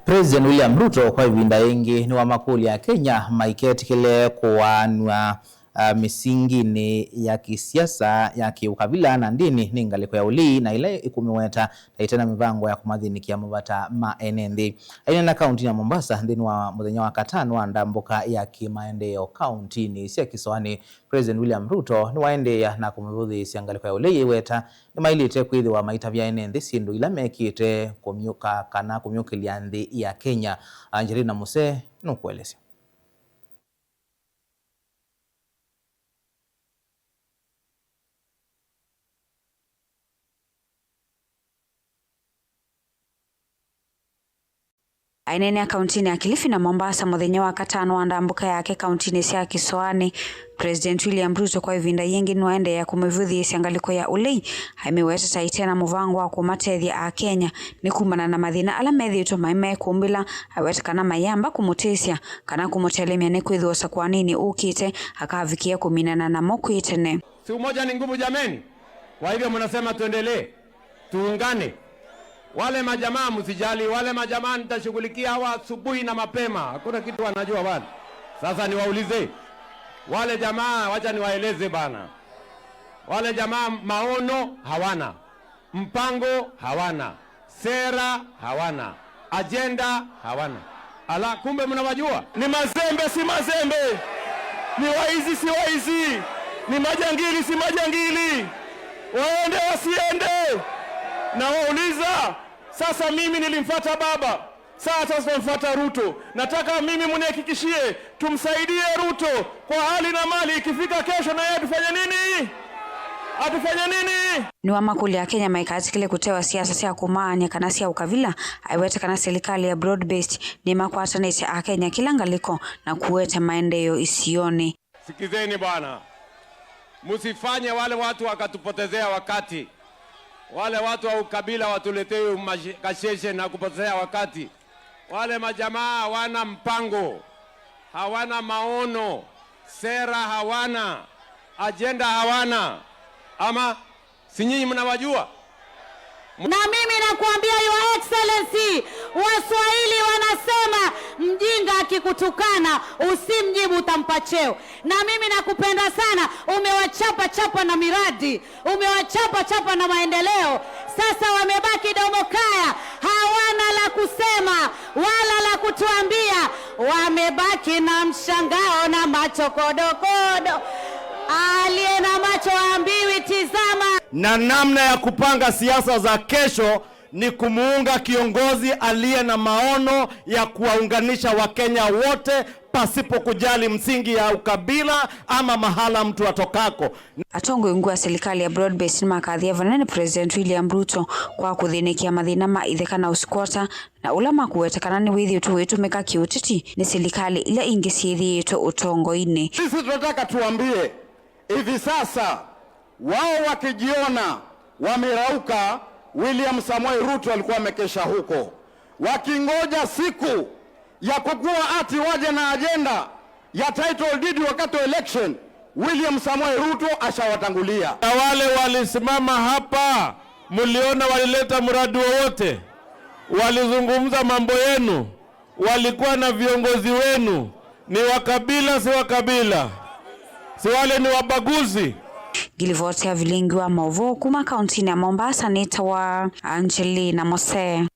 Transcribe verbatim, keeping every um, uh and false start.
President William Ruto kwa ĩvinda yĩngĩ nĩwamakũlya Akenya maiketĩkĩle kũaanw'a, ah, mĩsinginĩ ya kĩsiasa, ya kĩũkavila na ndĩni nĩ ngalĩko ya ũlei na ĩla ĩkũmĩweta ta ĩte na mĩvango ya kũmathĩnĩkĩa mavata ma ene nthĩ. Aineena kauntinĩ ya Mombasa nthĩnĩ wa mũthenya wa katano wa ndambũka ya kĩmaendeeo kauntinĩ sya kĩsoanĩ, President William Ruto nĩwaendeea na kũmĩvũthĩĩsya ngalĩko ya ũlei ĩweta nĩmaĩlĩte kwĩthĩwa maitavya ene nthĩ syĩndũ ila mekĩte kũmyũka kana kũmyũkĩlya nthĩ ya Kenya. Angelina Muse nũkũelesya. Aineenea kauntinĩ ya Kilifi na Mombasa mũthenya wa katano wa ndambũka yake kauntinĩ sya kĩsoanĩ, President William Ruto kwa ĩvinda yĩngĩ nĩwaendeea kũmĩvũthĩĩsya ngalĩko ya ũlei, aimĩweta ta ĩte na mũvango wa kũmatethya Akenya nĩ kumana na mathĩna ala methĩĩtwe maĩ mekũmbĩla, aweta kana mayamba kũmũtĩsya kana kũmũtelemya nĩ kwĩthĩwa ũsakũanĩnĩ ũkĩte akavikĩe kũminana namo kwĩ tene. Si umoja ni nguvu jameni? Kwa hivyo mnasema tuendelee? Tuungane. Wale majamaa msijali, wale majamaa nitashughulikia hawa asubuhi na mapema. Hakuna kitu wanajua wale. Sasa niwaulize. Wale jamaa, wacha niwaeleze bana. Wale jamaa maono hawana. Mpango hawana. Sera hawana. Ajenda hawana. Ala, kumbe mnawajua? Ni mazembe, si mazembe? Ni waizi, si waizi? Ni majangili, si majangili? Waende, wasiende? Nawauliza, sasa mimi nilimfuata baba, sasa tutamfuata Ruto. Nataka mimi munihakikishie, tumsaidie Ruto kwa hali na mali, ikifika kesho na yeye atufanye nini? Atufanye nini? Nĩwamakũlya Akenya maikatĩkĩle kũtewa siasa sya kũmaany'a kana sya ũkavila, aiweta kana silikalĩ ya broad based nĩmakwatanĩtye Akenya kĩla ngalĩko na kũete maendeeo isionĩ. Sikizeni bwana, msifanye wale watu wakatupotezea wakati, wale watu wa ukabila watuletee umashi-, kasheshe na kupotezea wakati. Wale majamaa hawana mpango, hawana maono, sera hawana, ajenda hawana. Ama si nyinyi mnawajua? Na mimi nakuambia, Your Excellency, Waswahili wanasema, mjinga akikutukana, usimjibu, utampa cheo. Na mimi nakupenda sana, umewachapa chapa na miradi. Umewachapa chapa na maendeleo. Sasa wamebaki domokaya, hawana la kusema wala la kutuambia. Wamebaki na mshangao na macho kodokodo. Aliye na macho haambiwi tizama. Na namna ya kupanga siasa za kesho ni kumuunga kiongozi aliye na maono ya kuwaunganisha Wakenya wote pasipo kujali msingi ya ukabila ama mahala mtu atokako. Atongoi ungu wa silikalĩ ya broad based nĩmakathie vanene President William Ruto kwa kũthĩnĩkĩa mathĩna ma itheka na ũsikwota, na ũla makũweta kana nĩwĩthĩĩtwe ũitũmĩka kĩũteti nĩ silikalĩ ila ingĩ syĩthĩĩtwe ũtongoinĩ. Sisi tunataka tuambie, hivi sasa wao wakijiona wamerauka, William Samoei Ruto alikuwa amekesha huko wakingoja siku ya kukuwa ati waje na ajenda ya title deed wakati wa election. William Samoei Ruto ashawatangulia. Na wale walisimama hapa, mliona walileta mradi wowote? Walizungumza mambo yenu? Walikuwa na viongozi wenu? Ni wa kabila, si wa kabila? Si wale ni wabaguzi? Ngilivoti ya vilingi wa maũvoo kuma kauntinĩ ya Mombasa nĩtawa Angelina Mose.